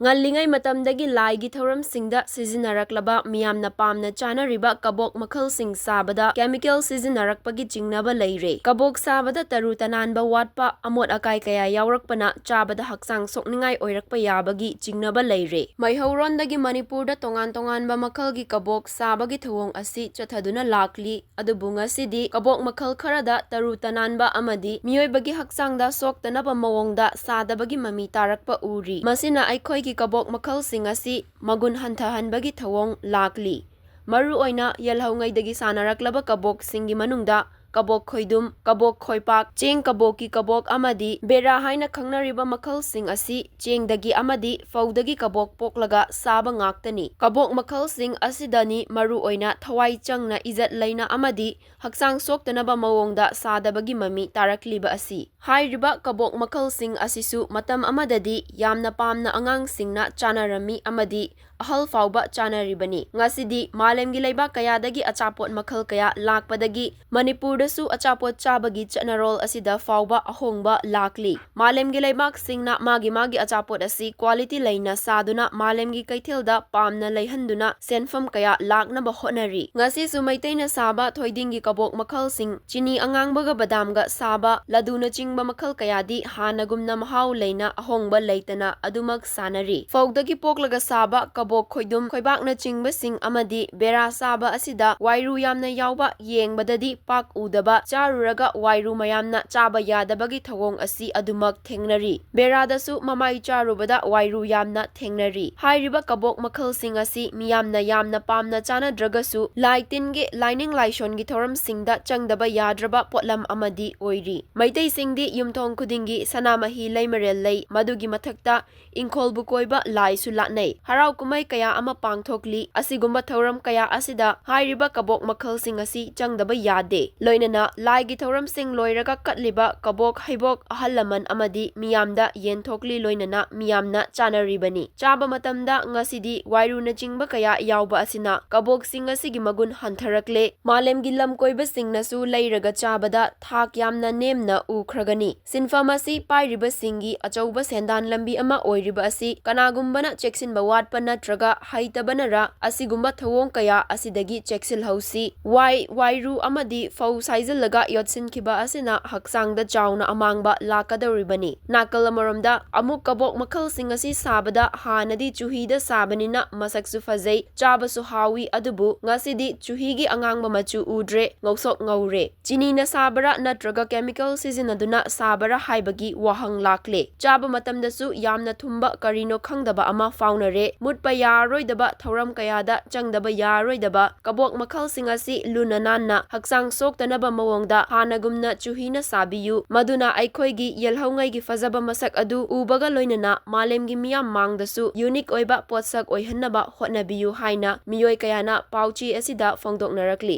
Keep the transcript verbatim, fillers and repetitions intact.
ꯉꯜꯂꯤꯉꯩ ꯃꯇꯝꯗꯒꯤ ꯂꯥꯏꯒꯤ ꯊꯧꯔꯝꯁꯤꯡꯗ ꯁꯤꯖꯤꯟꯅꯔꯛꯂꯕ ꯃꯤꯌꯥꯝꯅ ꯄꯥꯝꯅ ꯆꯥꯅꯔꯤꯕ ꯀꯕꯣꯛ ꯃꯈꯜꯁꯤꯡ ꯁꯥꯕꯗ chemical ꯁꯤꯖꯤꯟꯅꯔꯛꯄꯒꯤ ꯆꯤꯡꯅꯕ ꯂꯩꯔꯦ꯫ ꯀꯕꯣꯛ ꯁꯥꯕꯗ ꯇꯔꯨ ꯇꯅꯥꯟꯕ ꯋꯥꯠꯄ, ꯑꯃꯣꯠ ꯑꯀꯥꯏ ꯀꯌꯥ ꯌꯥꯎꯔꯛꯄꯅ ꯆꯥꯕꯗ ꯍꯛꯆꯥꯡ ꯁꯣꯛꯅꯤꯡꯉꯥꯏ ꯑꯣꯏꯔꯛꯄ ꯌꯥꯕꯒꯤ ꯆꯤꯡꯅꯕ ꯂꯩꯔꯦ꯫ ꯃꯩꯍꯧꯔꯣꯟꯗꯒꯤ ꯃꯅꯤꯄꯨꯔꯗ ꯇꯣꯉꯥꯟ ꯇꯣꯉꯥꯟꯕ ꯃꯈꯜꯒꯤ ꯀꯕꯣꯛ ꯁꯥꯕꯒꯤ ꯊꯧꯑꯣꯡ ꯑꯁꯤ ꯆꯠꯊꯗꯨꯅ ꯂꯥꯛꯂꯤ꯫ ꯑꯗꯨꯕꯨ ꯉꯁꯤꯗꯤ ꯀꯕꯣꯛ ꯃꯈꯜ ꯈꯔꯗ ꯇꯔꯨ ꯇꯅꯥꯟꯕ ꯑꯃꯗꯤ ꯃꯤꯑꯣꯏꯕꯒꯤ ꯍꯛꯆꯥꯡꯗ ꯁꯣꯛꯇꯅꯕ ꯃꯑꯣꯡꯗ ꯁꯥꯗꯕꯒꯤ ꯃꯃꯤ ꯇꯥꯔꯛꯄ ꯎꯔꯤ꯫ ꯃꯁꯤꯅ ꯑꯩꯈꯣꯏꯒꯤ ꯀꯕꯣꯛ ꯃꯈꯜꯁꯤꯡ ꯑꯁꯤ ꯃꯒꯨꯟ ꯍꯟꯊꯍꯟꯕꯒꯤ ꯊꯧꯑꯣꯡ ꯂꯥꯛꯂꯤ꯫ ꯃꯔꯨꯑꯣꯏꯅ ꯌꯦꯜꯍꯧꯉꯩꯗꯒꯤ ꯁꯥꯟꯅꯔꯛꯂꯕ ꯀꯕꯣꯛꯁꯤꯡꯒꯤ ꯃꯅꯨꯡꯗ ꯀꯕꯣꯛ ꯈꯣꯏꯗꯨꯝ, ꯀꯕꯣꯛ ꯈꯣꯏꯄꯥꯛ, ꯆꯦꯡ ꯀꯕꯣꯛꯀꯤ ꯀꯕꯣꯛ ꯑꯃꯗꯤ ꯕꯦꯔꯥ ꯍꯥꯏꯅ ꯈꯪꯅꯔꯤꯕ ꯃꯈꯜꯁꯤꯡ ꯑꯁꯤ ꯆꯦꯡꯗꯒꯤ ꯑꯃꯗꯤ ꯐꯧꯗꯒꯤ ꯀꯕꯣꯛ ꯄꯣꯛꯂꯒ ꯁꯥꯕ ꯉꯥꯛꯇꯅꯤ꯫ ꯀꯕꯣꯛ ꯃꯈꯜꯁꯤꯡ ꯑꯁꯤꯗꯅꯤ ꯃꯔꯨꯑꯣꯏꯅ ꯊꯋꯥꯏ ꯆꯪꯅ ꯏꯖꯠ ꯂꯩꯅ ꯑꯃꯗꯤ ꯍꯛꯆꯥꯡ ꯁꯣꯛꯇꯅꯕ ꯃꯑꯣꯡꯗ ꯁꯥꯗꯕꯒꯤ ꯃꯃꯤ ꯇꯥꯔꯛꯂꯤꯕ ꯑꯁꯤ꯫ ꯍꯥꯏꯔꯤꯕ ꯀꯕꯣꯛ ꯃꯈꯜꯁꯤꯡ ꯑꯁꯤꯁꯨ ꯃꯇꯝ ꯑꯃꯗꯗꯤ ꯌꯥꯝꯅ ꯄꯥꯝꯅ ꯑꯉꯥꯡꯁꯤꯡꯅ ꯆꯥꯅꯔꯝꯃꯤ ꯑꯃꯗꯤ ꯑꯍꯜ ꯐꯥꯎꯕ ꯆꯥꯅꯔꯤꯕꯅꯤ꯫ ꯉꯁꯤꯗꯤ ꯃꯥꯂꯦꯝꯒꯤ ꯂꯩꯕꯥꯛ ꯀꯌꯥꯗꯒꯤ ꯑꯆꯥꯄꯣꯠ ꯃꯈꯜ ꯀꯌꯥ ꯂꯥꯛꯄꯗꯒꯤ ꯃꯅꯤꯄꯨꯔꯗꯁꯨ ꯑꯆꯥꯄꯣꯠ ꯆꯥꯕꯒꯤ ꯆꯠꯅꯔꯣꯜ ꯑꯁꯤꯗ ꯐꯥꯎꯕ ꯑꯍꯣꯡꯕ ꯂꯥꯛꯂꯤ꯫ ꯃꯥꯂꯦꯝꯒꯤ ꯂꯩꯕꯥꯛꯁꯤꯡꯅ ꯃꯥꯒꯤ ꯃꯥꯒꯤ ꯑꯆꯥꯄꯣꯠ ꯑꯁꯤ quality ꯂꯩꯅ ꯁꯥꯗꯨꯅ ꯃꯥꯂꯦꯝꯒꯤ ꯀꯩꯊꯦꯜꯗ ꯄꯥꯝꯅ ꯂꯩꯍꯟꯗꯨꯅ ꯁꯦꯟꯐꯝ ꯀꯌꯥ ꯂꯥꯛꯅꯕ ꯍꯣꯠꯅꯔꯤ꯫ ꯉꯁꯤꯁꯨ ꯃꯩꯇꯩꯅ ꯁꯥꯕ ꯊꯣꯏꯗꯤꯡꯒꯤ ꯀꯕꯣꯛ ꯃꯈꯜꯁꯤꯡ, ꯆꯤꯅꯤ ꯑꯉꯥꯡꯕꯒ ꯕꯗꯥꯝꯒ ꯁꯥꯕ ꯂꯗꯨꯅꯆꯤꯡꯕ ꯃꯈꯜ ꯀꯌꯥꯗꯤ ꯍꯥꯟꯅꯒꯨꯝꯅ ꯃꯍꯥꯎ ꯂꯩꯅ ꯑꯍꯣꯡꯕ ꯂꯩꯇꯅ ꯑꯗꯨꯃꯛ ꯁꯥꯅꯔꯤ꯫ ꯐꯧꯗꯒꯤ ꯄꯣꯛꯂꯒ ꯁꯥꯕ ꯀꯕꯣꯛ ꯈꯣꯏꯗꯨꯝ, ꯈꯣꯏꯕꯥꯛꯅꯆꯤꯡꯕꯁꯤꯡ ꯑꯃꯗꯤ ꯕꯦꯔꯥ ꯁꯥꯕ ꯑꯁꯤꯗ ꯋꯥꯏꯔꯨ ꯌꯥꯝꯅ ꯌꯥꯎꯕ, ꯌꯦꯡꯕꯗꯗꯤ ꯄꯥꯛ ꯎꯗꯕ, ꯆꯥꯔꯨꯔꯒ ꯋꯥꯏꯔꯨ ꯃꯌꯥꯝꯅ ꯆꯥꯕ ꯌꯥꯗꯕꯒꯤ ꯊꯧꯑꯣꯡ ꯑꯁꯤ ꯑꯗꯨꯃꯛ ꯊꯦꯡꯅꯔꯤ꯫ ꯕꯦꯔꯥꯗꯁꯨ ꯃꯃꯥꯏ ꯆꯥꯔꯨꯕꯗ ꯋꯥꯏꯔꯨ ꯌꯥꯝꯅ ꯊꯦꯡꯅꯔꯤ꯫ ꯍꯥꯏꯔꯤꯕ ꯀꯕꯣꯛ ꯃꯈꯜꯁꯤꯡ ꯑꯁꯤ ꯃꯤꯌꯥꯝꯅ ꯌꯥꯝꯅ ꯄꯥꯝꯅ ꯆꯥꯅꯗ꯭ꯔꯒꯁꯨ ꯂꯥꯏ ꯇꯤꯟꯒꯤ, ꯂꯥꯏꯅꯤꯡ ꯂꯥꯏꯁꯣꯟꯒꯤ ꯊꯧꯔꯝꯁꯤꯡꯗ ꯆꯪꯗꯕ ꯌꯥꯗ꯭ꯔꯕ ꯄꯣꯠꯂꯝ ꯑꯃꯗꯤ ꯑꯣꯏꯔꯤ꯫ ꯃꯩꯇꯩꯁꯤꯡꯗꯤ ꯌꯨꯝꯊꯣꯡ ꯈꯨꯗꯤꯡꯒꯤ ꯁꯅꯥꯃꯍꯤ ꯂꯩꯃꯔꯦꯜ ꯂꯩ, ꯃꯗꯨꯒꯤ ꯃꯊꯛꯇ ꯏꯪꯈꯣꯜꯕꯨ ꯀꯣꯏꯕ ꯂꯥꯏꯁꯨ ꯂꯥꯠꯅꯩ꯫ ꯍꯔꯥꯎ ꯀꯨꯝꯍꯩ ꯀꯌꯥ ꯑꯃ ꯄꯥꯡꯊꯣꯛꯂꯤ꯫ ꯑꯁꯤꯒꯨꯝꯕ ꯊꯧꯔꯝ ꯀꯌꯥ ꯑꯁꯤꯗ ꯍꯥꯏꯔꯤꯕ ꯀꯕꯣꯛ ꯃꯈꯜꯁꯤꯡ ꯑꯁꯤ ꯆꯪꯗꯕ ꯌꯥꯗꯦ꯫ ꯂꯣꯏꯅꯅ ꯂꯥꯏꯒꯤ ꯊꯧꯔꯝꯁꯤꯡ ꯂꯣꯏꯔꯒ ꯀꯠꯂꯤꯕ ꯀꯕꯣꯛ ꯍꯩꯕꯣꯛ, ꯑꯍꯜ ꯂꯃꯟ ꯑꯃꯗꯤ ꯃꯤꯌꯥꯝꯗ ꯌꯦꯟꯊꯣꯛꯂꯤ ꯂꯣꯏꯅꯅ ꯃꯤꯌꯥꯝꯅ ꯆꯥꯅꯔꯤꯕꯅꯤ꯫ ꯆꯥꯕ ꯃꯇꯝꯗ ꯉꯁꯤꯗꯤ ꯋꯥꯏꯔꯨꯅꯆꯤꯡꯕ ꯀꯌꯥ ꯌꯥꯎꯕ ꯑꯁꯤꯅ ꯀꯕꯣꯛꯁꯤꯡ ꯑꯁꯤꯒꯤ ꯃꯒꯨꯟ ꯍꯟꯊꯔꯛꯂꯦ꯫ ꯃꯥꯂꯦꯝꯒꯤ ꯂꯝ ꯀꯣꯏꯕꯁꯤꯡꯅꯁꯨ ꯂꯩꯔꯒ ꯆꯥꯕꯗ ꯊꯥꯛ ꯌꯥꯝꯅ ꯅꯦꯝꯅ ꯎꯈ꯭ꯔꯒꯅꯤ꯫ ꯁꯤꯟꯐꯝ ꯑꯁꯤ ꯄꯥꯏꯔꯤꯕꯁꯤꯡꯒꯤ ꯑꯆꯧꯕ ꯁꯦꯟꯗꯥꯟ ꯂꯝꯕꯤ ꯑꯃ ꯑꯣꯏꯔꯤꯕ ꯑꯁꯤ ꯀꯅꯥꯒꯨꯝꯕꯅ ꯆꯦꯛꯁꯤꯟꯕ ꯋꯥꯠꯄ ꯅꯠꯇ꯭ꯔꯒ ꯍꯩꯇꯕꯅꯔ ꯑꯁꯤꯒꯨꯝꯕ ꯊꯧꯑꯣꯡ ꯀꯌꯥ ꯑꯁꯤꯗꯒꯤ ꯆꯦꯛꯁꯤꯜꯍꯧꯁꯤ꯫ ꯋꯥꯏ, ꯋꯥꯏꯔꯨ ꯑꯃꯗꯤ ꯐꯧ ꯁꯥꯏꯖꯤꯜꯂꯒ ꯌꯣꯠꯁꯤꯟꯈꯤꯕ ꯑꯁꯤꯅ ꯍꯛꯆꯥꯡꯗ ꯆꯥꯎꯅ ꯑꯃꯥꯡꯕ ꯂꯥꯛꯀꯗꯧꯔꯤꯕꯅꯤ꯫ ꯅꯥꯀꯜ ꯑꯃꯔꯣꯝꯗ, ꯑꯃꯨꯛ ꯀꯕꯣꯛ ꯃꯈꯜꯁꯤꯡ ꯑꯁꯤ ꯁꯥꯕꯗ ꯍꯥꯟꯅꯗꯤ ꯆꯨꯍꯤꯗ ꯁꯥꯕꯅꯤꯅ ꯃꯁꯛꯁꯨ ꯐꯖꯩ, ꯆꯥꯕꯁꯨ ꯍꯥꯎꯏ, ꯑꯗꯨꯕꯨ ꯉꯁꯤꯗꯤ ꯆꯨꯍꯤꯒꯤ ꯑꯉꯥꯡꯕ ꯃꯆꯨ ꯎꯗ꯭ꯔꯦ, ꯉꯧꯁꯣꯛ ꯉꯧꯔꯦ꯫ ꯆꯤꯅꯤꯅ ꯁꯥꯕꯔꯥ ꯅꯠꯇ꯭ꯔꯒ chemical ꯁꯤꯖꯤꯟꯅꯗꯨꯅ ꯁꯥꯕꯔꯥ ꯍꯥꯏꯕꯒꯤ ꯋꯥꯍꯪ ꯂꯥꯛꯂꯦ꯫ ꯆꯥꯕ ꯃꯇꯝꯗꯁꯨ ꯌꯥꯝꯅ ꯊꯨꯝꯕ ꯀꯔꯤꯅꯣ ꯈꯪꯗꯕ ꯑꯃ ꯐꯥꯎꯅꯔꯦ꯫ ꯃꯨꯠꯄ ꯌꯥꯔꯔꯣꯏꯗꯕ ꯊꯧꯔꯝ ꯀꯌꯥꯗ ꯆꯪꯗꯕ ꯌꯥꯔꯔꯣꯏꯗꯕ ꯀꯕꯣꯛ ꯃꯈꯜꯁꯤꯡ ꯑꯁꯤ ꯂꯨꯅ ꯅꯥꯟꯅ ꯍꯛꯆꯥꯡ ꯁꯣꯛꯇꯅꯕ ꯃꯑꯣꯡꯗ ꯍꯥꯟꯅꯒꯨꯝꯅ ꯆꯨꯍꯤꯅ ꯁꯥꯕꯤꯌꯨ꯫ ꯃꯗꯨꯅ ꯑꯩꯈꯣꯏꯒꯤ ꯌꯦꯜꯍꯧꯉꯩꯒꯤ ꯐꯖꯕ ꯃꯁꯛ ꯑꯗꯨ ꯎꯕꯒ ꯂꯣꯏꯅꯅ ꯃꯥꯂꯦꯝꯒꯤ ꯃꯤꯌꯥꯝ ꯃꯥꯡꯗꯁꯨ unique ꯑꯣꯏꯕ ꯄꯣꯠꯁꯛ ꯑꯣꯏꯍꯟꯅꯕ ꯍꯣꯠꯅꯕꯤꯌꯨ ꯍꯥꯏꯅ ꯃꯤꯑꯣꯏ ꯀꯌꯥꯅ ꯄꯥꯎꯆꯦ ꯑꯁꯤꯗ ꯐꯣꯡꯗꯣꯛꯅꯔꯛꯂꯤ꯫